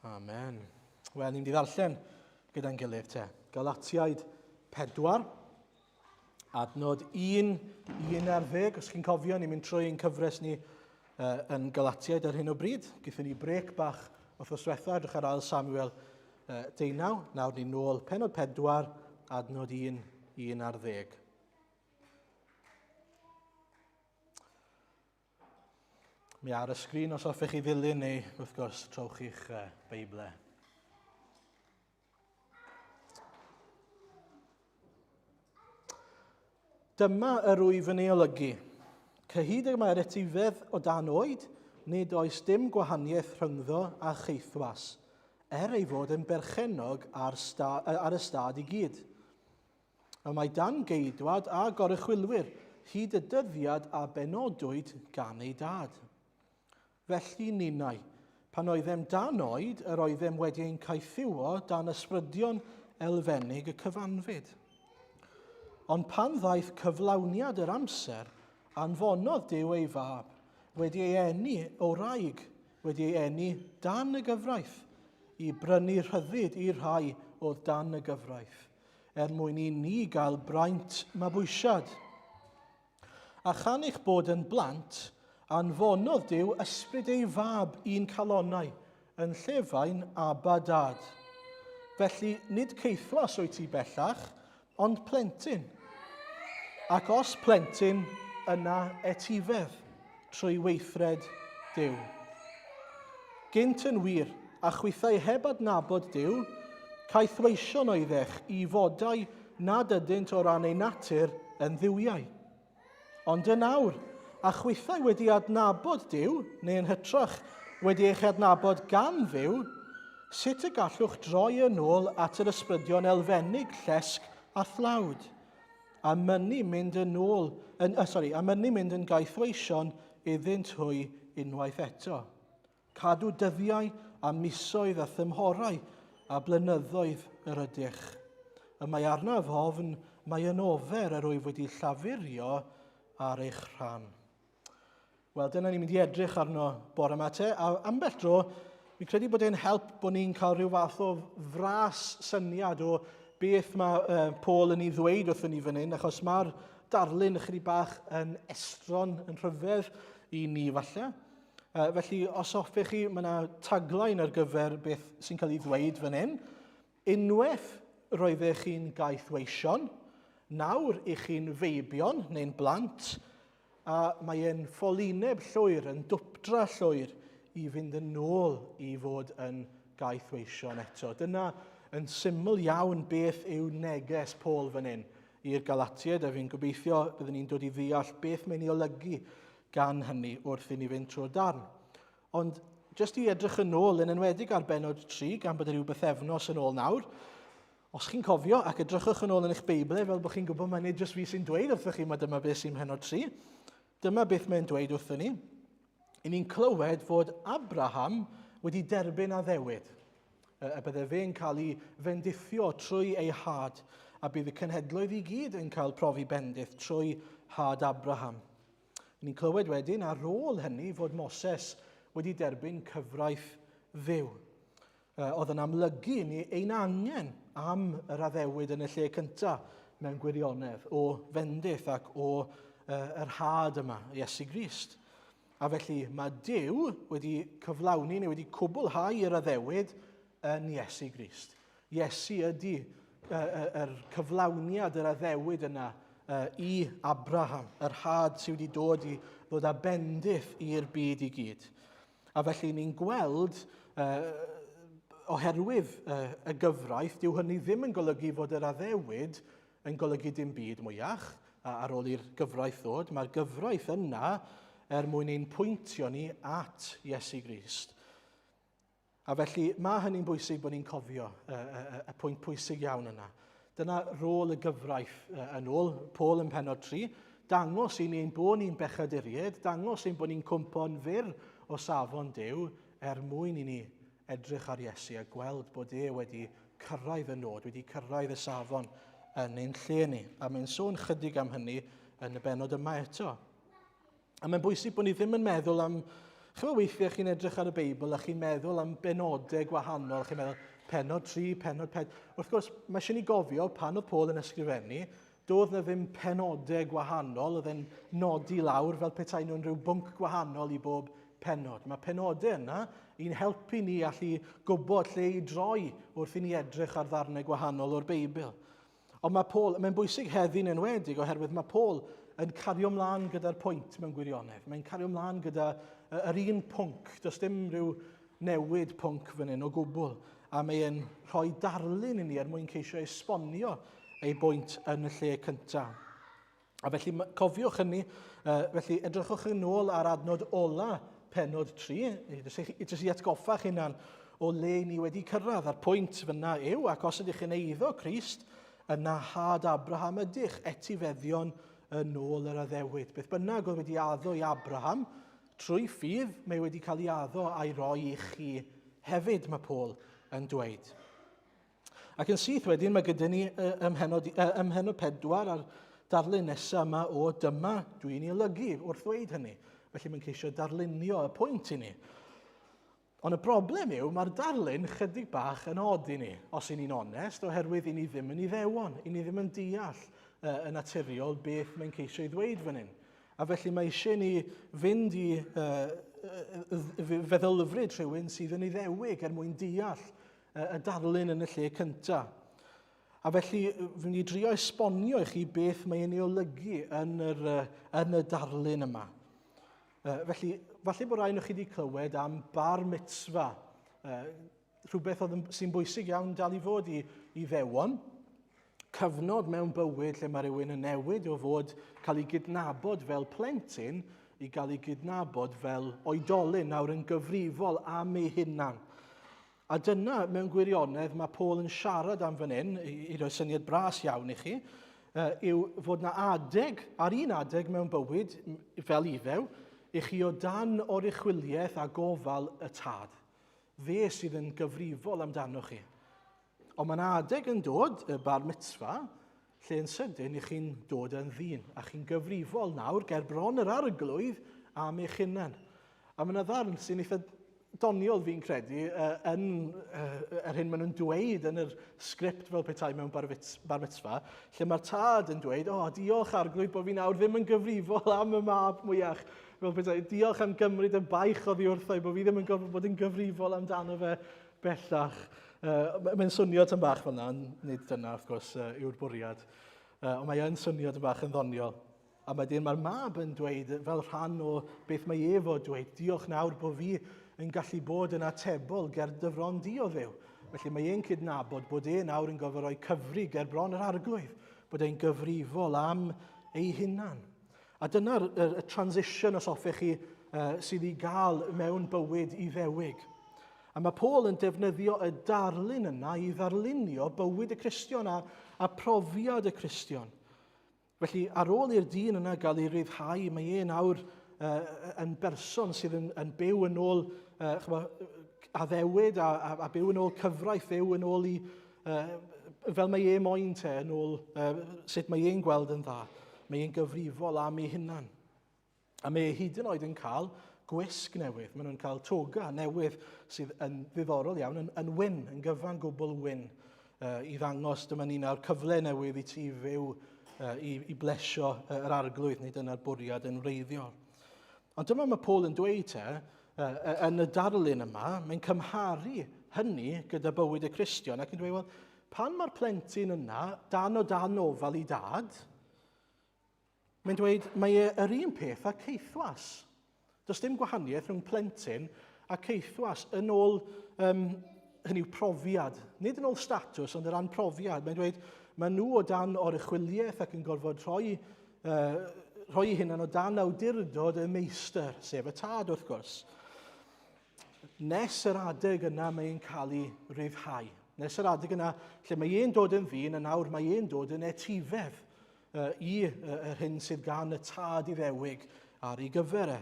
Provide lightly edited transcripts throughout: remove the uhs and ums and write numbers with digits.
Amen. Wel, ni'n mynd i ddarllen gyda'n gilydd te. Galatiaid 4, adnod 1, 1 ar 10. Os chi'n cofio, ni'n mynd trwy ein cyfres ni uh, yn Galatiaid ar hyn o bryd. Gyda ni brec bach wrth diwetha, edrych ar ail Samuel uh, 19. Nawr ni'n nôl penod 4, adnod 1, 1 ar 10. Mi ar y sgrin os hoffech chi ddilyn neu wrth gwrs trowch i'ch uh, Beible. Dyma yr wyf yn ei olygu. Cyhyd ag mae'r etifedd o dan oed, nid oes dim gwahaniaeth rhyngddo a cheithwas, er ei fod yn berchennog ar, sta, ar y stad i gyd. Y mae dan geidwad a goruchwylwyr hyd y dyddiad a benodwyd gan ei dad. Felly ninnau, pan oeddem dan oed, yr oeddem wedi ein caethiwo dan ysbrydion elfennig y cyfanfyd. Ond pan ddaeth cyflawniad yr amser, anfonodd Duw ei fab, wedi ei eni o wraig, wedi ei eni dan y gyfraith, i brynu rhyddid i'r rhai oedd dan y gyfraith, er mwyn i ni gael braint mabwysiad. A chan eich bod yn blant, anfonodd Duw ysbryd ei fab i'n calonnau, yn llefain Abba Dad. Felly, nid caethwas wyt ti bellach, ond plentyn. Ac os plentyn, yna etifedd, trwy weithred Duw. Gynt yn wir, a chwithau heb adnabod Duw, caethweision oeddech i fodau nad ydynt o ran eu natur yn dduwiau. Ond yn awr, a chwithau wedi adnabod Duw, neu yn hytrach, wedi eich adnabod gan Dduw, sut y gallwch droi yn ôl at yr ysbrydion elfennig llesg a thlawd, a mynnu mynd yn ôl, yn, uh, sorry, a mynnu mynd yn gaethweision iddynt hwy unwaith eto? Cadw dyddiau a misoedd a thymhorau a blynyddoedd yr ydych. Y mae arnaf ofn mae yn ofer yr wyf wedi llafurio ar eich rhan. Wel, dyna ni'n mynd i edrych arno bore yma te, a ambell dro, fi'n credu bod e'n help bod ni'n cael rhyw fath o fras syniad o beth mae uh, Paul yn ei ddweud wrthyn ni fan hyn, achos mae'r darlun ychydig bach yn estron, yn rhyfedd i ni falle. Uh, felly, os hoffech chi, mae yna tagline ar gyfer beth sy'n cael ei ddweud fan hyn. Unwaith roeddech chi'n gaethweision, nawr i chi'n feibion neu'n blant, a mae e'n ffolineb llwyr, yn dwpdra llwyr i fynd yn ôl i fod yn gaethweision eto. Dyna yn syml iawn beth yw neges Paul fan hyn i'r Galatiaid, a fi'n gobeithio byddwn ni'n dod i ddeall beth mae'n ei olygu gan hynny wrth i ni fynd trwy'r darn. Ond jyst i edrych yn ôl, yn enwedig ar benod 3, gan bod e rhyw bythefnos yn ôl nawr, os chi'n cofio ac edrychwch yn ôl yn eich Beibl, fel bod chi'n gwybod mai nid jyst fi sy'n dweud wrthych chi mae dyma beth sy'n mhenod 3, dyma beth mae'n dweud wrthyn ni. I ni'n clywed fod Abraham wedi derbyn addewid, y bydde fe'n cael ei fendithio trwy ei had, a bydd y cenhedloedd i gyd yn cael profi bendith trwy had Abraham. Ni'n clywed wedyn ar ôl hynny fod Moses wedi derbyn cyfraith Dduw. Oedd yn amlygu ni ein angen am yr addewid yn y lle cyntaf mewn gwirionedd o fendith ac o yr had yma, Iesu Grist. A felly mae Duw wedi cyflawni neu wedi cwblhau yr addewid yn Iesu Grist. Iesu ydy yr cyflawniad, yr addewid yna i Abraham, yr had sydd wedi dod i ddod â bendith i'r byd i gyd. A felly ni'n gweld, oherwydd y gyfraith, dyw hynny ddim yn golygu fod yr addewid yn golygu dim byd mwyach ar ôl i'r gyfraith ddod. Mae'r gyfraith yna er mwyn ein pwyntio ni at Iesu Grist. A felly mae hynny'n bwysig bod ni'n cofio y, y, y, y pwynt pwysig iawn yna. Dyna rôl y gyfraith yn ôl Paul yn penod 3. Dangos i ni ein bod ni'n bechaduriaid, dangos ein bod ni'n cwmpo'n fyr o safon Duw er mwyn i ni edrych ar Iesu a gweld bod e wedi cyrraedd y nod, wedi cyrraedd y safon yn ein lle ni. A mae'n sôn chydig am hynny yn y benod yma eto. A mae'n bwysig bod ni ddim yn meddwl am Chymod weithiau chi'n edrych ar y Beibl a chi'n meddwl am benodau gwahanol, chi'n meddwl penod 3, penod 4. Wrth gwrs, mae eisiau ni gofio pan oedd Paul yn ysgrifennu, doedd na ddim penodau gwahanol, oedd e'n nodi lawr fel petai nhw'n rhyw bwnc gwahanol i bob penod. Mae penodau yna i'n helpu ni allu gwybod lle i droi wrth i ni edrych ar ddarnau gwahanol o'r Beibl. Ond mae Paul, mae'n bwysig heddi'n enwedig oherwydd mae Paul yn cario mlaen gyda'r pwynt mewn gwirionedd. Mae'n cario mlaen gyda yr un pwnc. Does dim rhyw newid pwnc fan hyn o gwbl. A mae'n rhoi darlun i ni er mwyn ceisio esbonio ei bwynt yn y lle cyntaf. A felly cofiwch hynny, felly edrychwch yn ôl ar adnod ola penod 3, jyst i atgoffa'ch hunan o le ni wedi cyrraedd, a'r pwynt fyna yw, ac os ydych yn eiddo Crist, yna had Abraham ydych, etifeddion yn ôl yr addewid. Beth bynnag oedd wedi addo i Abraham, trwy ffydd, mae wedi cael ei addo a'i roi i chi hefyd, mae Paul yn dweud. Ac yn syth wedyn mae gyda ni ym mhennod, ym mhennod 4 a'r darlun nesaf yma o dyma dwi'n ei olygu wrth ddweud hynny. Felly mae'n ceisio darlunio y pwynt i ni. Ond y broblem yw, mae'r darlun chydig bach yn od i ni, os i ni'n onest, oherwydd i ni ddim yn iddewon, i ni ddim yn deall yn naturiol beth mae'n ceisio ei ddweud fan hyn. A felly mae eisiau ni fynd i feddylfryd rhywun sydd yn iddewig er mwyn deall y darlun yn y lle cyntaf. A felly, fy mynd i drio esbonio i chi beth mae'n ei olygu yn, yr, yn y darlun yma. Felly, falle bod rhaid chi wedi clywed am bar mitzvah, rhywbeth oedd sy'n bwysig iawn dal i fod i, i ddewon. Cyfnod mewn bywyd lle mae rhywun yn newid o fod cael ei gydnabod fel plentyn i gael ei gydnabod fel oedolyn nawr yn gyfrifol am ei hunan. A dyna, mewn gwirionedd, mae Paul yn siarad am fan hyn, i, i roi syniad bras iawn i chi, yw fod na adeg, ar un adeg mewn bywyd, fel iddew, i chi o dan oruchwyliaeth a gofal y tad. Fe sydd yn gyfrifol amdano chi. Ond mae'n adeg yn dod, y bar mitzvah, lle yn sydyn i chi'n dod yn ddyn, a chi'n gyfrifol nawr ger bron yr arglwydd am eich hunan. A mae yna ddarn sy'n eitha doniol fi'n credu yn yr hyn maen nhw'n dweud yn yr sgript fel petai mewn bar, bar mitzvah, lle mae'r tad yn dweud, o, oh, diolch arglwydd bod fi nawr ddim yn gyfrifol am y mab mwyach. Fel petai, diolch am gymryd y baich oddi wrtho i bod fi ddim yn gorfod bod yn gyfrifol amdano fe bellach. Mae'n swnio tan bach fel yna, nid dyna, wrth gwrs, yw'r bwriad. Ond mae yn swnio tan bach yn ddoniol. A wedyn mae'r mab yn dweud, fel rhan o beth mae ef o dweud, diolch nawr bod fi yn gallu bod yn atebol ger dy fron di o Dduw. Felly mae e'n cydnabod bod e nawr yn gorfod rhoi cyfri ger bron yr arglwydd, bod e'n gyfrifol am ei hunan. A dyna'r y, y transition, os hoffech chi, uh, sydd i gael mewn bywyd i ddewig. A mae Paul yn defnyddio y darlun yna i ddarlunio bywyd y Cristion a, a profiad y Cristion. Felly, ar ôl i'r dyn yna gael ei ryddhau, mae e nawr uh, yn berson sydd yn, yn byw yn ôl uh, chwa, addewid a, a, a byw yn ôl cyfraith Dduw yn ôl i, uh, fel mae e moyn te, yn ôl uh, sut mae e'n gweld yn dda. Mae e'n gyfrifol am ei hunan. A mae e hyd yn oed yn cael gwisg newydd. Maen nhw'n cael toga newydd sydd yn ddiddorol iawn, yn, yn wyn, yn gyfan gwbl wyn, uh, i ddangos dyma ni nawr cyfle newydd i ti fyw, uh, i, i blesio uh, yr arglwydd, neu dyna'r bwriad yn wreiddiol. Ond dyma mae Paul yn dweud te, uh, yn y darlun yma, mae'n cymharu hynny gyda bywyd y Cristion ac yn dweud, wel, pan mae'r plentyn yna dan o dan ofal i dad, Mae'n dweud, mae e yr un peth â caethwas. Does dim gwahaniaeth rhwng plentyn a caethwas yn ôl um, hynny yw profiad. Nid yn ôl statws, ond o ran profiad. Mae'n dweud, mae nhw o dan oruchwyliaeth ac yn gorfod rhoi, uh, rhoi eu hunan o dan awdurdod y meistr, sef y tad wrth gwrs. Nes yr adeg yna mae'n cael ei ryddhau. Nes yr adeg yna lle mae e'n dod yn ddyn, a nawr mae e'n dod yn etifedd i yr hyn sydd gan y tad Iddewig ar ei gyfer e.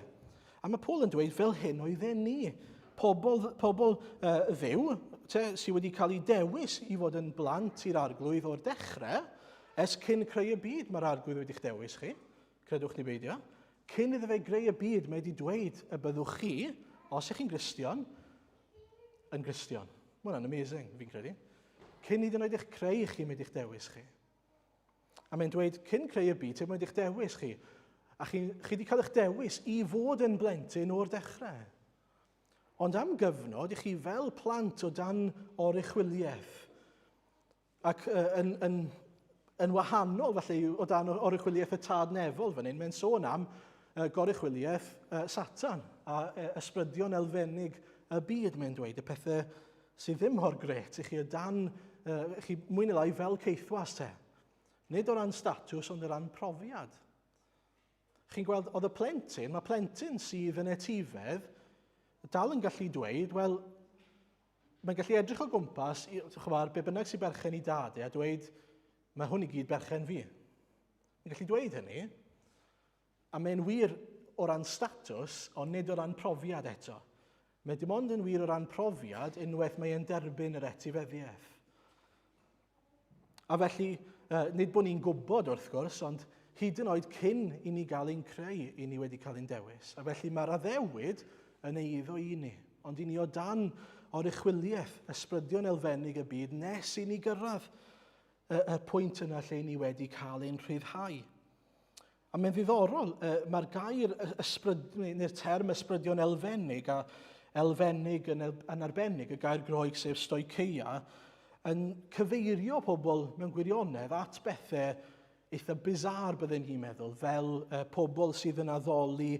A mae Paul yn dweud fel hyn oedden ni. Pobl, pobl uh, ddew, te, sydd wedi cael ei dewis i fod yn blant i'r arglwydd o'r dechrau, ers cyn creu y byd mae'r arglwydd wedi'ch dewis chi, credwch ni beidio. Cyn iddo fe greu y byd, mae wedi dweud y byddwch chi os ych chi'n Gristion, yn Gristion. Mae hwnna'n amazing, fi'n credu. Cyn hyd yn oed eich creu chi, mae eich dewis chi. A mae'n dweud, cyn creu y byd, mae eich dewis chi. A chi, chi wedi cael eich dewis i fod yn blentyn o'r dechrau. Ond am gyfnod, i chi fel plant o dan oruchwyliaeth, ac yn, yn, yn wahanol falle o dan oruchwyliaeth y tad nefol fan hyn, mae'n sôn am goruchwyliaeth Satan a ysbrydion elfennig y byd, mae'n dweud, y pethau sydd ddim mor gret i chi o dan, chi mwy neu lai fel caethwas te. Nid o ran statws, ond o ran profiad. Chi'n gweld, oedd y plentyn, mae plentyn sydd yn etifedd, dal yn gallu dweud, wel, mae'n gallu edrych o gwmpas, chymar, be bynnag sy'n berchen i dad e, a dweud, mae hwn i gyd berchen fi. Mae'n gallu dweud hynny, a mae'n wir o ran statws, ond nid o ran profiad eto. Mae dim ond yn wir o ran profiad unwaith mae e'n derbyn yr etifeddiaeth. A felly, nid bod ni'n gwybod wrth gwrs, ond hyd yn oed cyn i ni gael ein creu, i ni wedi cael ein dewis. A felly mae'r addewid yn eiddo i ni, ond i ni o dan oruchwyliaeth ysbrydion elfennig y byd nes i ni gyrraedd y, y pwynt yna lle ni wedi cael ein rhyddhau. A mae'n ddiddorol, mae'r gair ysbryd, neu'r term ysbrydion elfennig a elfennig yn, yn arbennig, y gair Groeg sef stoikeia, yn cyfeirio pobl mewn gwirionedd at bethau eitha bizar bydden ni'n meddwl, fel uh, pobl sydd yn addoli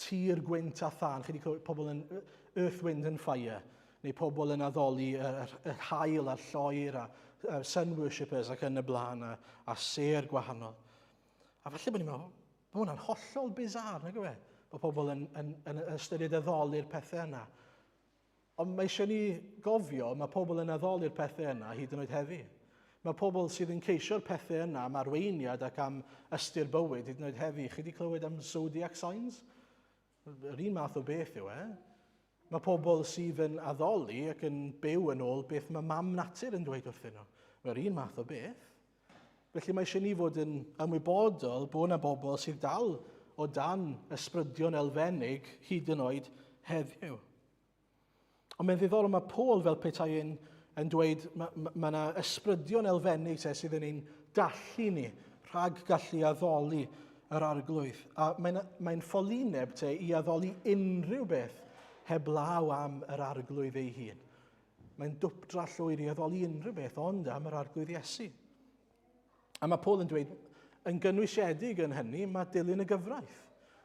tir, gwynt a thân. Chi wedi clywed pobl yn earth, wind and fire, neu pobl yn addoli yr, yr, yr haul a'r lloer a, a sun worshippers ac yn y blaen a, a sêr gwahanol. A falle bod ni'n meddwl, mae hwnna'n hollol bizar, nag yw e? Bod pobl yn, yn, yn ystyried addoli'r pethau yna. Ond mae eisiau ni gofio, mae pobl yn addoli'r pethau yna hyd yn oed heddi. Mae pobl sydd yn ceisio'r pethau yna am arweiniad ac am ystyr bywyd hyd yn oed heddi. Chi wedi clywed am zodiac signs? Yr un math o beth yw e. Mae pobl sydd yn addoli ac yn byw yn ôl beth mae mam natur yn dweud wrthyn nhw. Mae'r un math o beth. Felly mae eisiau ni fod yn ymwybodol bod yna bobl sydd dal o dan ysbrydion elfennig hyd yn oed heddiw. Ond mae'n ddiddorol, mae Paul fel petai yn, yn dweud mae yna ma, ma ysbrydion elfennig te sydd yn ein dallu ni rhag gallu addoli yr arglwydd. A mae'n mae ffolineb te i addoli unrhyw beth heblaw am yr arglwydd ei hun. Mae'n dwpdra llwyr i addoli unrhyw beth ond am yr Arglwydd Iesu. A mae Paul yn dweud, yn gynwysiedig yn hynny, mae dilyn y gyfraith.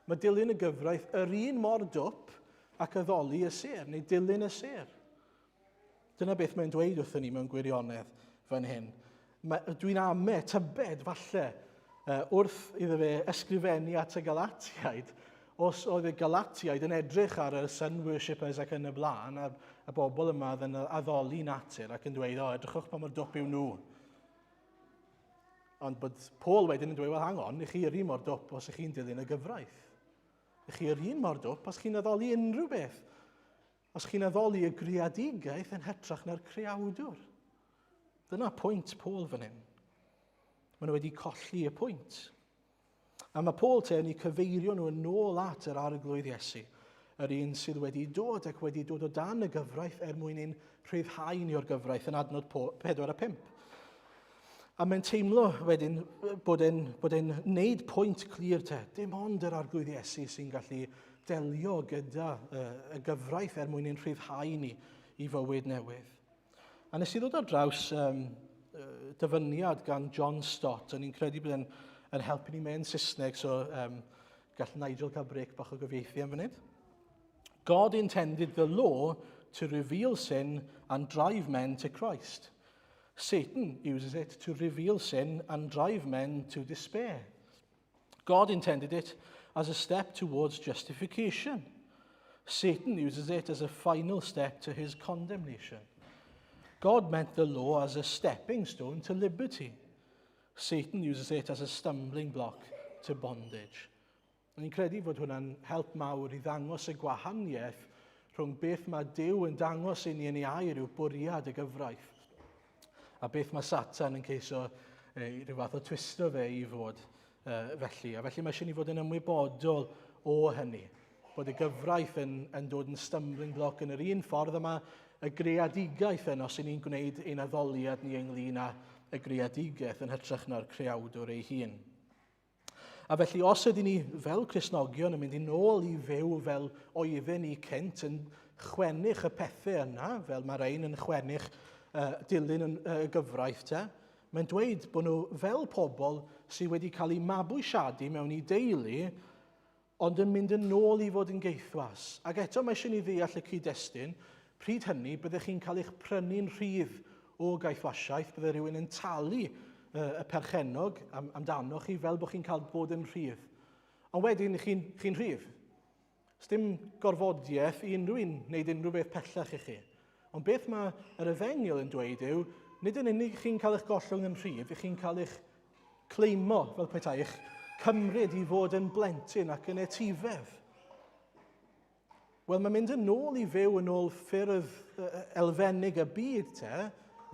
Mae dilyn y gyfraith yr un mor dwp ac addoli y sêr, neu dilyn y sêr. Dyna beth mae'n dweud wrthyn ni mewn gwirionedd fan hyn. Dwi'n ame, tybed, falle, wrth iddo fe ysgrifennu at y Galatiaid, os oedd y Galatiaid yn edrych ar y sun worshippers ac yn y blaen, a'r y bobl yma oedd yn addoli natur ac yn dweud, o, edrychwch pa mor dwp yw nhw. Ond bod Paul wedyn yn dweud, wel, hang on, i chi yr un mor dwp os ych chi'n dilyn y gyfraith. I chi yr un mor dwp os chi'n addoli unrhyw beth. Os chi'n addoli y greadigaeth yn hytrach na'r creawdwr. Dyna pwynt Paul fan hyn. Maen nhw wedi colli y pwynt. A mae Paul te yn eu cyfeirio nhw yn ôl at yr arglwydd Iesu, yr un sydd wedi dod ac wedi dod o dan y gyfraith er mwyn ein rhyddhau ni o'r gyfraith yn adnod 4 a 5. A mae'n teimlo wedyn bod e'n bod e'n neud pwynt clir te. Dim ond yr arglwydd Iesu sy'n gallu delio gyda y gyfraith er mwyn ein rhyddhau ni i fywyd newydd. A nes i ddod ar draws um, dyfyniad gan John Stott, o'n i'n credu bod e'n yn helpu ni mewn Saesneg, so um, gall Nigel cael brec bach o gyfieithu am funud. God intended the law to reveal sin and drive men to Christ. Satan uses it to reveal sin and drive men to despair. God intended it as a step towards justification. Satan uses it as a final step to his condemnation. God meant the law as a stepping stone to liberty. Satan uses it as a stumbling block to bondage. O'n i'n credu fod hwnna'n help mawr i ddangos y gwahaniaeth rhwng beth mae Duw yn dangos i ni yn ei air yw bwriad y gyfraith a beth mae Satan yn ceisio e, rhyw fath o twisto fe i fod e, felly. A felly mae eisiau ni fod yn ymwybodol o hynny. Bod y gyfraith yn, yn dod yn stumbling block yn yr un ffordd yma y greadigaeth yn os y'n ni'n gwneud ein addoliad ni ynglyn â y greadigaeth yn hytrach na'r creawdwr ei hun. A felly os ydyn ni fel Cristnogion yn mynd i nôl i fyw fel oedden ni cynt yn chwennych y pethau yna, fel mae rhain yn chwennych dilyn yn, y gyfraith te, mae'n dweud bod nhw fel pobl sydd wedi cael eu mabwysiadu mewn i deulu, ond yn mynd yn ôl i fod yn geithwas. Ac eto mae eisiau ni ddeall y cyd-destun, pryd hynny byddech chi'n cael eich prynu'n rhydd o gaethwasiaeth, bydde rhywun yn talu y perchennog am, amdano chi fel bod chi'n cael bod yn rhydd. Ond wedyn chi'n chi rhydd. Sdim gorfodiaeth i unrhyw un wneud unrhyw beth pellach i chi. Ond beth mae yr efengyl yn dweud yw, nid yn unig chi'n cael eich gollwng yn rhydd, chi'n cael eich cleimo fel petai, eich cymryd i fod yn blentyn ac yn etifedd. Wel, mae'n mynd yn ôl i fyw yn ôl ffyrdd elfennig y byd te,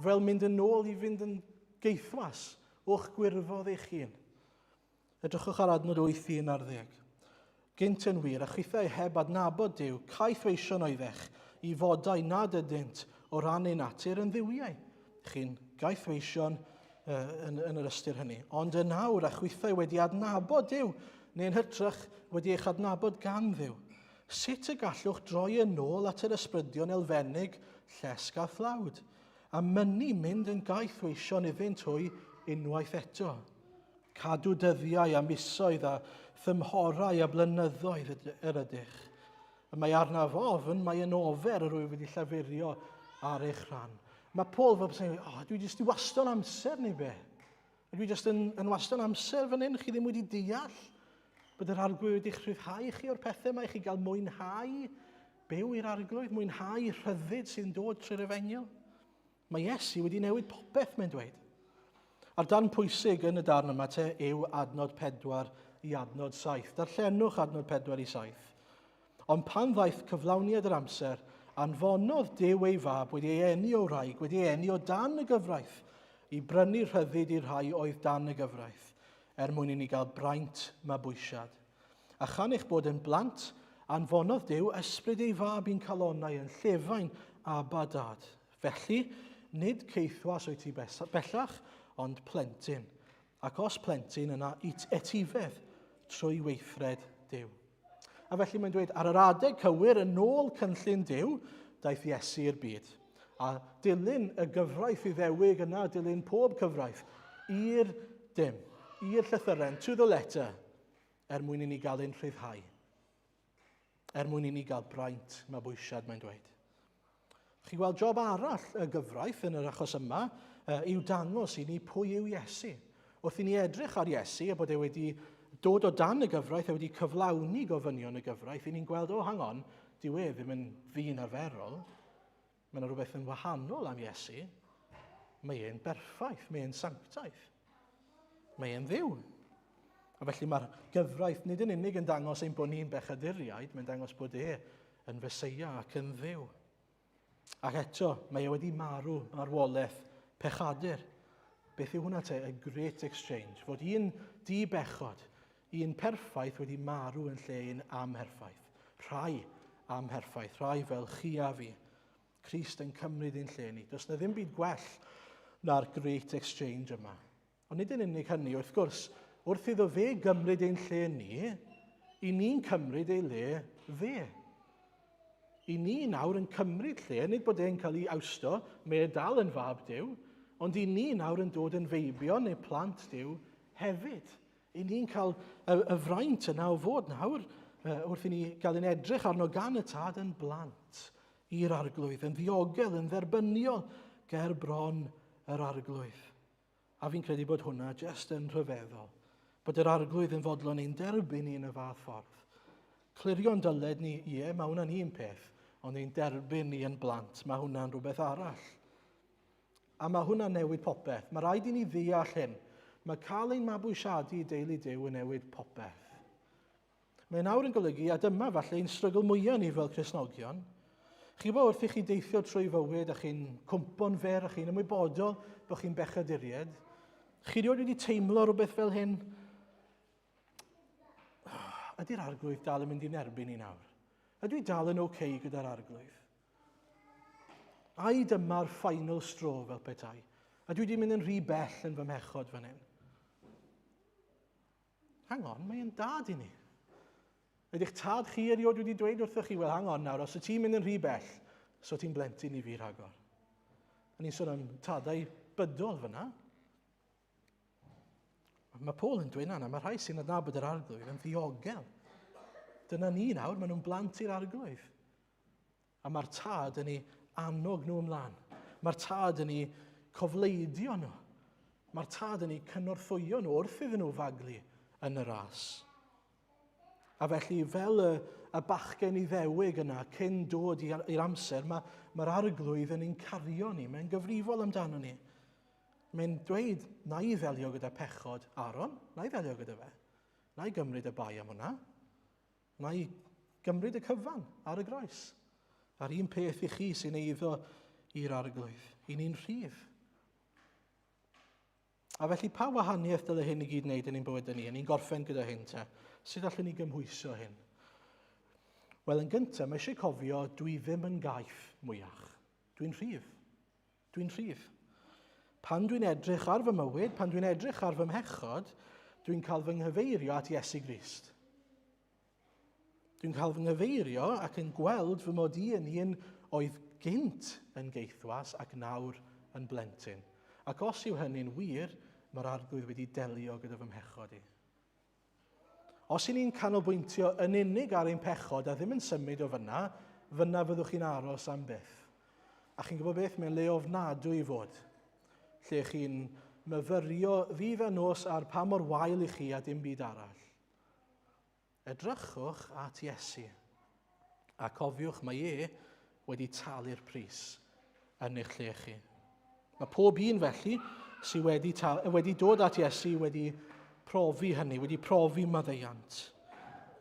fel mynd yn ôl i fynd yn geithwas o'ch gwirfodd eich hun. Edrychwch ar adnod 8 i 11. Gynt yn wir, a chithau heb adnabod Duw, caethweision oeddech i fodau nad ydynt o ran eu natur yn dduwiau. Chi'n gaethweision yn, yn yr ystyr hynny. Ond yn awr, a chwithau wedi adnabod Duw, neu'n hytrach wedi eich adnabod gan Dduw, sut y gallwch droi yn ôl at yr ysbrydion elfennig, llesg a thlawd, a mynnu mynd yn gaethweision iddynt hwy unwaith eto? Cadw dyddiau a misoedd a thymhorau a blynyddoedd yr ydych. Y mae arnaf ofn, mae yn ofer yr wyf wedi llafurio ar eich rhan. Mae Paul fel sy'n oh, dwi jyst i wastad amser neu be. Dwi jyst yn, yn wastad amser fan hyn, chi ddim wedi deall bod yr arglwydd wedi'ch rhyddhau chi o'r pethau yma, i chi gael mwynhau byw i'r arglwydd, mwynhau rhyddid sy'n dod trwy'r efengyl. Mae Iesu wedi newid popeth, mae'n dweud. A'r darn pwysig yn y darn yma te yw adnod 4 i adnod 7. Darllenwch adnod 4 i 7. Ond pan ddaeth cyflawniad yr amser, anfonodd Duw ei fab wedi ei eni o wraig, wedi ei eni o dan y gyfraith, i brynu rhyddid i'r rhai oedd dan y gyfraith, er mwyn i ni gael braint mabwysiad. A chan eich bod yn blant, anfonodd Duw ysbryd ei fab i'n calonnau yn llefain Abba Dad. Felly, nid caethwas wyt ti bellach, ond plentyn. Ac os plentyn, yna etifedd trwy weithred Duw. A felly mae'n dweud, ar yr adeg cywir, yn ôl cynllun Duw, daeth Iesu i'r byd. A dilyn y gyfraith Iddewig yna, dilyn pob cyfraith, i'r dim, i'r llythyren, to the letter, er mwyn i ni gael ein rhyddhau. Er mwyn i ni gael braint mabwysiad, mae'n dweud. Chi gweld job arall y gyfraith yn yr achos yma yw dangos i ni pwy yw Iesu. Wrth i ni edrych ar Iesu a bod e wedi dod o dan y gyfraith a wedi cyflawni gofynion y gyfraith, i ni'n gweld, oh, hang on, dyw e ddim yn ddyn arferol. Mae yna rhywbeth yn wahanol am Iesu. Mae e'n berffaith, mae e'n sanctaidd. Mae e'n ddiw. A felly mae'r gyfraith nid yn unig yn dangos ein bod ni'n bechaduriaid, mae'n dangos bod e yn Feseia ac yn ddiw. Ac eto, mae e wedi marw marwolaeth pechadur. Beth yw hwnna te? Y Great Exchange. Fod un di bechod, un perffaith wedi marw yn lle un amherffaith. Rhai amherffaith, rhai fel chi a fi. Crist yn cymryd ein lle ni. Does na ddim byd gwell na'r Great Exchange yma. Ond nid yn unig hynny, wrth gwrs, wrth iddo fe gymryd ein lle ni, i ni'n cymryd ei le fe. I ni nawr yn cymryd lle, nid bod e'n cael ei awsto, mae e dal yn fab Duw, ond i ni nawr yn dod yn feibion neu plant Duw hefyd. I ni'n cael y, y fraint yna o fod nawr, wrth i ni gael ein edrych arno gan y tad yn blant i'r arglwydd, yn ddiogel, yn dderbyniol ger bron yr arglwydd. A fi'n credu bod hwnna jyst yn rhyfeddol. Bod yr arglwydd yn fodlon ein derbyn ni yn y fath ffordd. Clirio'n dyled ni, ie, mae hwnna'n un peth, ond ein derbyn ni yn blant, mae hwnna'n rhywbeth arall. A mae hwnna'n newid popeth. Mae rhaid i ni ddeall hyn. Mae cael ein mabwysiadu i deulu Duw yn newid popeth. Mae nawr yn golygu, a dyma falle ein strygl mwyaf ni fel Cristnogion, chi bod wrth i chi deithio trwy fywyd a chi'n cwmpo'n fer a chi'n ymwybodol bod chi'n bechaduried, chi rioed wedi teimlo rhywbeth fel hyn? Ydy'r arglwydd dal yn mynd i'n erbyn i nawr? Ydw i dal yn oce okay gyda'r arglwydd? Ai dyma'r final straw fel petai? A dwi wedi mynd yn rhy bell yn fy mhechod fan hyn? Hang on, mae'n dad i ni. Ydych tad chi erioed wedi dweud wrthych chi, wel hang on nawr, os y ti'n mynd yn rhy bell, so ti'n blentyn i fi rhagor. A ni'n sôn am tadau bydol fyna. Mae Paul yn dweud na, mae rhai sy'n adnabod yr arglwydd yn ddiogel. Dyna ni nawr, maen nhw'n blant i'r arglwydd. A mae'r tad yn ei annog nhw ymlaen. Mae'r tad yn ei cofleidio nhw. Mae'r tad yn ei cynorthwyo nhw wrth iddyn nhw faglu yn y ras. A felly, fel y, y bachgen Iddewig yna, cyn dod i'r amser, mae'r mae arglwydd yn ein cario ni, mae'n gyfrifol amdano ni. Mae'n dweud, na i ddelio gyda pechod Aaron, na i ddelio gyda fe. Na i gymryd y bai am hwnna. Na i gymryd y cyfan ar y groes. A'r un peth i chi sy'n eiddo i'r arglwydd. I ni'n rhydd. A felly pa wahaniaeth dyle hyn i gyd wneud yn ein bywydau ni? A ni'n gorffen gyda hyn te. Sut allwn ni gymhwyso hyn? Wel, yn gyntaf, mae eisiau cofio dwi ddim yn gaeth mwyach. Dwi'n rhydd. Dwi'n rhydd. Pan dwi'n edrych ar fy mywyd, pan dwi'n edrych ar fy mhechod, dwi'n cael fy nghyfeirio at Iesu Grist. Dwi'n cael fy nghyfeirio ac yn gweld fy mod i yn un oedd gynt yn geithwas ac nawr yn blentyn. Ac os yw hynny'n wir, mae'r arglwydd wedi delio gyda fy mhechod i. Os y'n ni'n canolbwyntio yn unig ar ein pechod a ddim yn symud o fyna, fyna fyddwch chi'n aros am byth. A chi'n gwybod beth, mae'n le ofnadwy i fod, lle chi'n myfyrio ddydd a nos ar pa mor wael i chi a dim byd arall. Edrychwch at Iesu, a cofiwch mae e wedi talu'r pris yn eich lle chi. Mae pob un felly sydd wedi, wedi dod at Iesu wedi profi hynny, wedi profi maddeuant.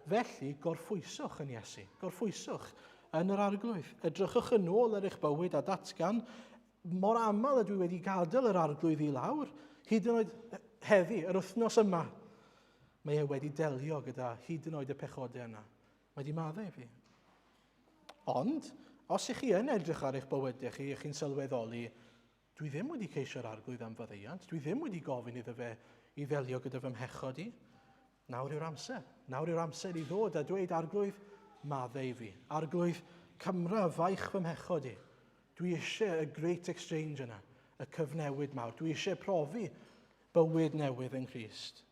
Felly, gorffwyswch yn Iesu, gorffwyswch yn yr arglwydd. Edrychwch yn ôl ar eich bywyd a datgan mor aml ydw i wedi gadael yr arglwydd i lawr, hyd yn oed heddi, yr wythnos yma. Mae e wedi delio gyda hyd yn oed y pechodau yna. Mae wedi maddau fi. Ond, os ych chi yn edrych ar eich bywydau chi, ych chi'n sylweddoli, dwi ddim wedi ceisio'r arglwydd am faddeuant, dwi ddim wedi gofyn iddo fe i ddelio gyda fy mhechod i. Nawr yw'r amser. Nawr yw'r amser i ddod a dweud, arglwydd, maddau fi. Arglwydd, cymra faich fy mhechod i. Dwi eisiau y great exchange yna, y cyfnewid mawr. Dwi eisiau profi bywyd newydd yng Nghrist.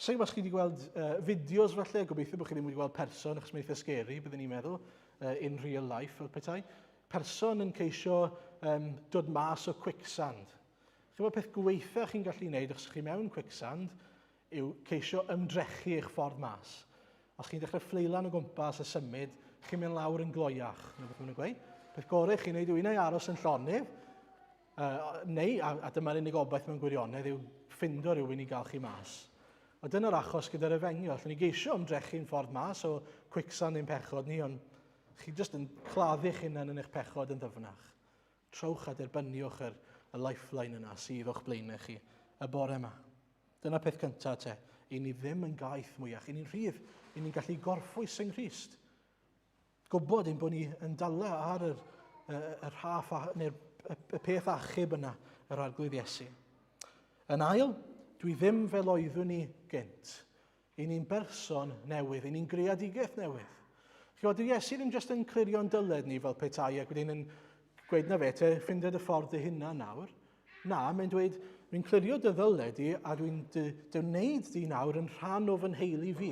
Sa'n gwybod os chi wedi gweld uh, fideos falle, gobeithio bod chi ddim wedi gweld person, achos mae'n eitha scary, byddwn ni'n meddwl, uh, in real life, fel petai. Person yn ceisio um, dod mas o quicksand. Chi'n gwybod peth gweitha chi'n gallu gwneud os chi mewn quicksand yw ceisio ymdrechu eich ffordd mas. Os chi'n dechrau ffleilan o gwmpas a symud, chi'n mynd lawr yn gloiach, neu beth maen nhw'n gweud. Peth gorau chi'n gwneud yw un ai aros yn llonydd, Uh, neu, a, a dyma'r unig obaith mewn gwirionedd, yw ffindo rhywun i gael chi mas. A dyna'r achos gyda'r efengyl. Allwn ni geisio ymdrechu'n ffordd mas o quicksand ein pechod ni, ond chi jyst yn claddu'ch hunan yn eich pechod yn ddyfnach. Trowch a derbyniwch yr, y lifeline yna sydd o'ch blaenau chi y bore yma. Dyna peth cyntaf te. I ni ddim yn gaeth mwyach. I ni'n rhydd. I ni'n gallu gorffwys yng Nghrist. Gwybod ein bod ni yn dala ar yr, y, y rhaff neu'r y, y peth achub yna, yr arglwydd Iesu. Yn ail, dwi ddim fel oeddwn ni gynt. I ni'n berson newydd, i ni'n greadigaeth newydd. Chi'n gwybod, Iesu ddim jyst yn clirio'n dyled ni fel petai ac wedyn yn gweud na fe, te ffindio dy ffordd dy hunan nawr. Na, mae'n dweud, dwi'n clirio dy ddyled di a dwi'n dy, dy wneud di nawr yn rhan o fy nheulu fi.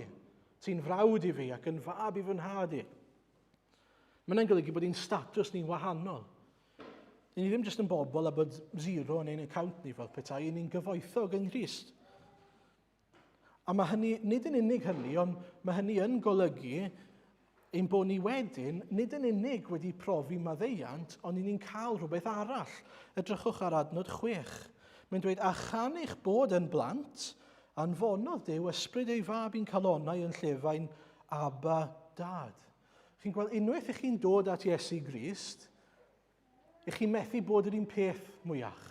Ti'n frawd i fi ac yn fab i fy nhad i. Mae hynny'n golygu bod ein statws ni'n wahanol. Ni ddim jyst yn bobl a bod zero yn ein account ni fel petai, ni'n gyfoethog yng Nghrist. A mae hynny, nid yn unig hynny, ond mae hynny yn golygu ein bod ni wedyn, nid yn unig wedi profi maddeuant, ond ni'n cael rhywbeth arall. Edrychwch ar adnod 6. Mae'n dweud, a chan eich bod yn blant, Anfonodd Duw ysbryd ei fab i'n calonnau yn llefain Abba, Dad. Chi'n gweld, unwaith ych chi'n dod at Iesu Grist, ych chi'n methu bod yr un peth mwyach.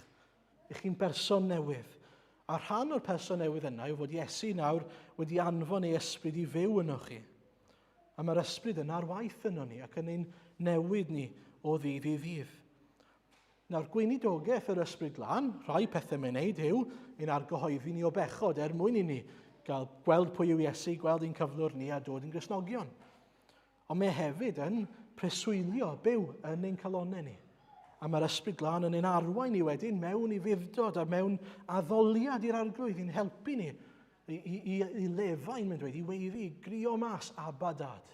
Ych chi'n berson newydd. A rhan o'r person newydd yna yw fod Iesu nawr wedi anfon ei ysbryd i fyw yno chi. A mae'r ysbryd yna ar waith yno ni ac yn ein newid ni o ddydd i ddydd. Nawr, gweinidogaeth yr Ysbryd Glân, rhai pethau mae'n neud yw ein argyhoeddi ni o bechod er mwyn i ni gael gweld pwy yw Iesu, gweld ein cyflwr ni a dod yn Gristnogion. Ond mae hefyd yn preswylio byw yn ein calonnau ni. A mae'r Ysbryd Glân yn ein arwain ni wedyn mewn i fuddod a mewn addoliad i'r Arglwydd i'n helpu ni i, i, i, i lefain, mae'n dweud, i weiddi, i grio mas, Abba Dad.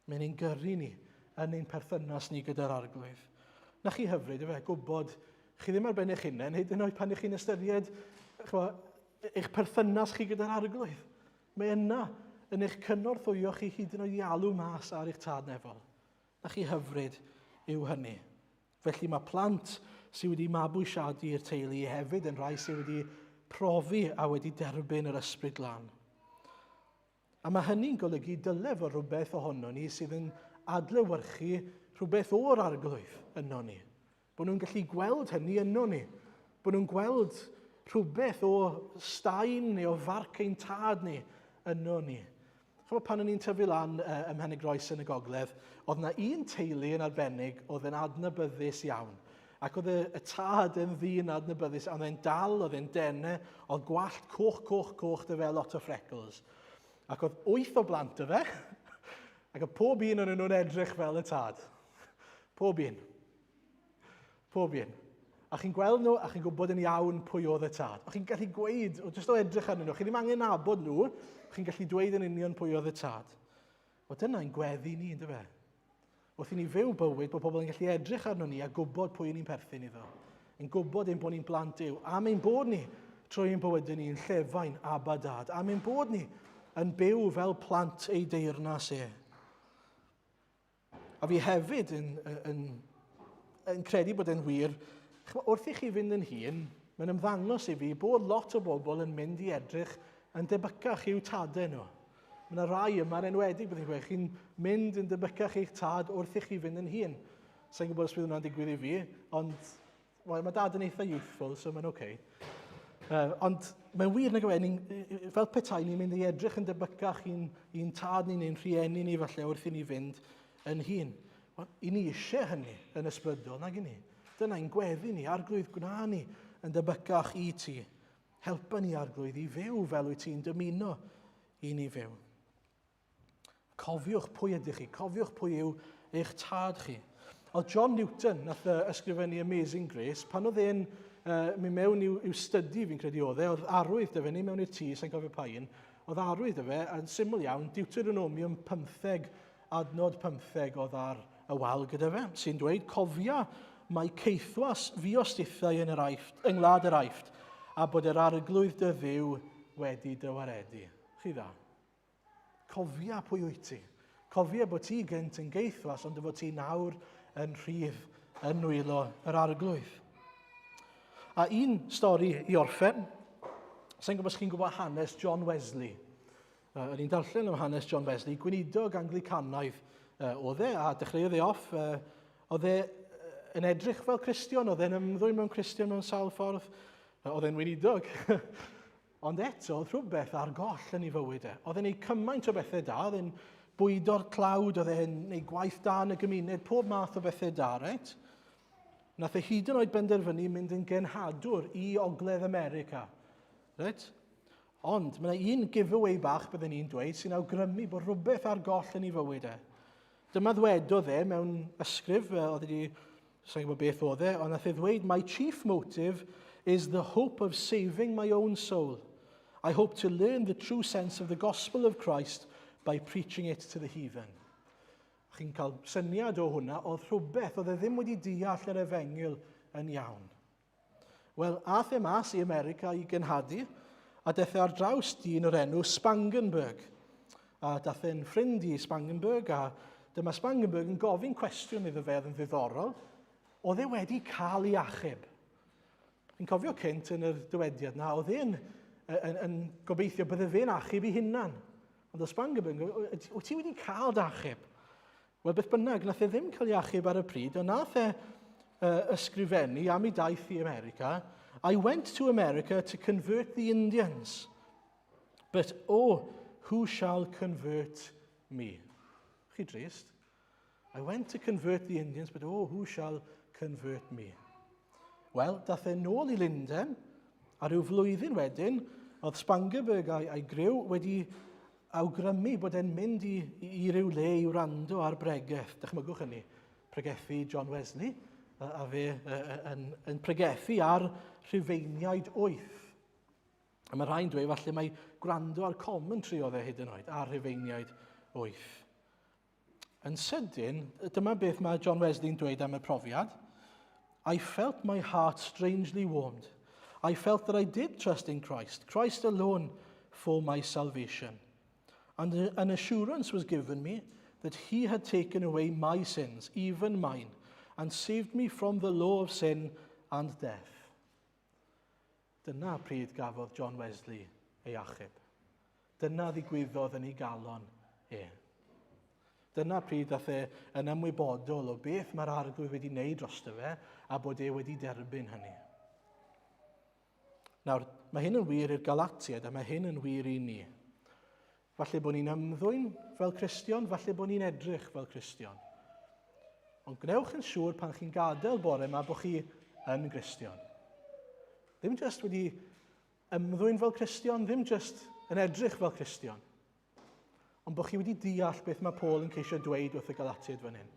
Mae'n ein gyrru ni yn ein perthynas ni gyda'r Arglwydd. Na chi hyfryd, efe, gwybod chi ddim ar ben eich hunain, hyd yn oed pan ych chi'n ystyried chwa, eich perthynas chi gyda'r Arglwydd. Mae yna yn eich cynorthwyo chi hyd yn oed i alw mas ar eich tad nefol. Na chi hyfryd yw hynny. Felly mae plant sydd wedi mabwysiadu i'r teulu hefyd yn rhai sydd wedi profi a wedi derbyn yr Ysbryd Glân. A mae hynny'n golygu dyle fod rhywbeth ohono ni sydd yn adlewyrchu rhywbeth o'r Arglwydd yno ni. Bod nhw'n gallu gweld hynny yno ni. Bod nhw'n gweld rhywbeth o staen neu o farc ein tad ni yno ni. Chymod, pan o'n i'n tyfu lan ym Mhenygroes yn y gogledd, oedd na un teulu yn arbennig oedd yn adnabyddus iawn. Ac oedd y, y tad yn ddyn adnabyddus, oedd e'n dal, oedd e'n dene, oedd gwallt coch, coch, coch dy fe, lot o freckles. Ac oedd wyth o blant dy fe, ac oedd pob un o'n nhw'n edrych fel y tad. Pob un. Pob un. A chi'n gweld nhw, a chi'n gwybod yn iawn pwy oedd y tad. A chi'n gallu gweud, jyst o edrych arnyn nhw, chi ddim angen nabod nhw, chi'n gallu dweud yn union pwy oedd y tad. Wel, dyna'n gweddi ni, ynddo fe? Wrth i ni fyw bywyd, bod pobl yn gallu edrych arno ni a gwybod pwy ni'n perthyn iddo. Yn gwybod ein bod ni'n blant Duw, am ein bod ni trwy ein bywydau ni yn llefain Abba Dad, am ein bod ni yn byw fel plant ei deyrnas e. A fi hefyd yn, yn, yn credu bod e'n wir, wrth i chi fynd yn hŷn, mae'n ymddangos i fi bod lot o bobl yn mynd i edrych yn debycach i'w tadau nhw. Mae yna rai yma'n enwedig, byddai'n gweud, chi'n mynd yn debycach i'ch tad wrth i chi fynd yn hŷn. Sa'n gwybod os bydd hwnna'n digwydd i fi, ond well, mae dad yn eitha youthful, so mae'n oce. Okay. Ond mae'n wir nag yw e, fel petai ni'n mynd i edrych yn debycach i'n, i'n tad ni neu'n rhieni ni falle wrth i ni fynd yn hŷn. Wel, i ni eisiau hynny yn ysbrydol, nag i ni? Dyna ein gweddi ni, Arglwydd gwna ni yn debycach i ti. Helpa ni, Arglwydd, i fyw fel wyt ti'n dymuno i ni fyw. Cofiwch pwy ydych chi, cofiwch pwy yw eich tad chi. Oedd John Newton, nath ysgrifennu Amazing Grace, pan oedd e'n mynd mewn i'w, i'w study, fi'n credu oedd e, oedd arwydd dy fe, neu mewn i'r tŷ, sa'n cofio pa un, oedd arwydd dy fe, yn syml iawn, Deuteronomium 15, adnod 15 oedd ar y wal gyda fe, sy'n dweud, cofia mae caethwas fuostithau yn yr Aifft, yng ngwlad yr Aifft, a bod yr arglwydd dy Dduw wedi dy waredu. Chi dda. Cofia pwy wyt ti. Cofia bod ti gynt yn geithwas, ond dy fod ti nawr yn rhydd yn nwylo yr arglwydd. A un stori i orffen, sa'n gwybod os chi'n gwybod hanes John Wesley. O'n i'n darllen am hanes John Wesley, gweinidog Anglicanaidd oedd e, a dechreuodd e off. Oedd e yn edrych fel Cristion, oedd e'n ymddwyn mewn Cristion mewn sawl ffordd, oedd e'n weinidog. Ond eto, oedd rhywbeth ar goll yn ei fywyd e. Oedd e'n ei cymaint o bethau da, oedd e'n bwydo'r tlawd, oedd e'n ei gwaith da yn y gymuned, pob math o bethau da, reit? Nath e hyd yn oed benderfynu mynd yn genhadwr i Ogledd America. Reit? Ond mae yna un giveaway bach byddwn ni'n dweud sy'n awgrymu bod rhywbeth ar goll yn ei fywyd e. Dyma ddwedodd e mewn ysgrif, oedd wedi, sa'n gwybod beth oedd e, ond nath e ddweud, My chief motive is the hope of saving my own soul. I hope to learn the true sense of the gospel of Christ by preaching it to the heathen. Chi'n cael syniad o hwnna, oedd rhywbeth, oedd e ddim wedi deall yr efengyl yn iawn. Wel, ath e mas i America i genhadu, a daeth e ar draws dyn o'r enw Spangenberg. A dath e'n ffrind i Spangenberg, a dyma Spangenberg yn gofyn cwestiwn iddo fe oedd yn ddiddorol. Oedd e wedi cael ei achub? Fi'n cofio cynt yn yr dywediad na, oedd e'n yn, yn, yn gobeithio bydde fe'n achub ei hunan. Ond oedd Spangenberg yn gofyn, wyt ti wedi cael dy achub? Wel, beth bynnag, nath e ddim cael ei achub ar y pryd, ond nath e ysgrifennu am ei daith i America. I went to America to convert the Indians. But oh, Who shall convert me? Chi drist. I went to convert the Indians, but oh, who shall convert me? Wel, dath e nôl i Lundain, a rhyw flwyddyn wedyn, oedd Spangenberg a'i, a'i griw wedi awgrymu bod e'n mynd i, i, i ryw le i wrando ar bregeth. Dychmygwch hynny, pregethu John Wesley, a, a fe yn, yn pregethu ar Rhufeiniaid 8. A mae rhai'n dweud falle mai gwrando ar commentary oedd e hyd yn oed, ar Rhufeiniaid 8. Yn sydyn, dyma beth mae John Wesley'n dweud am y profiad. I felt my heart strangely warmed. I felt that I did trust in Christ, Christ alone for my salvation. And an assurance was given me that he had taken away my sins, even mine, and saved me from the law of sin and death. Dyna pryd gafodd John Wesley ei achub. Dyna ddigwyddodd yn ei galon e. Dyna pryd dath e yn ymwybodol o beth mae'r arglwydd wedi wneud drosto fe a bod e wedi derbyn hynny. Nawr, mae hyn yn wir i'r Galatiaid a mae hyn yn wir i ni. Falle bod ni'n ymddwyn fel Cristion, falle bod ni'n edrych fel Cristion. Ond gwnewch yn siŵr pan chi'n gadael bore yma bod chi yn Gristion. Ddim jyst wedi ymddwyn fel Cristion, ddim jyst yn edrych fel Cristion, ond bod chi wedi deall beth mae Paul yn ceisio dweud wrth y Galatiaid fan hyn.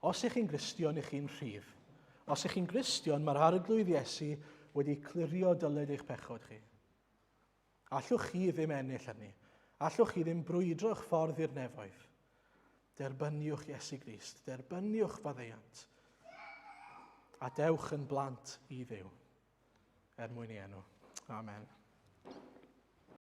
Os ych chi'n Gristion, ych chi'n rhydd. Os ych chi'n Gristion, mae'r Arglwydd Iesu wedi clirio dyled eich pechod chi. Allwch chi ddim ennill hynny. Allwch chi ddim brwydro'ch ffordd i'r nefoedd. Derbyniwch Iesu Grist, derbyniwch faddeuant, a dewch yn blant i Dduw, er mwyn ei enw. Amen.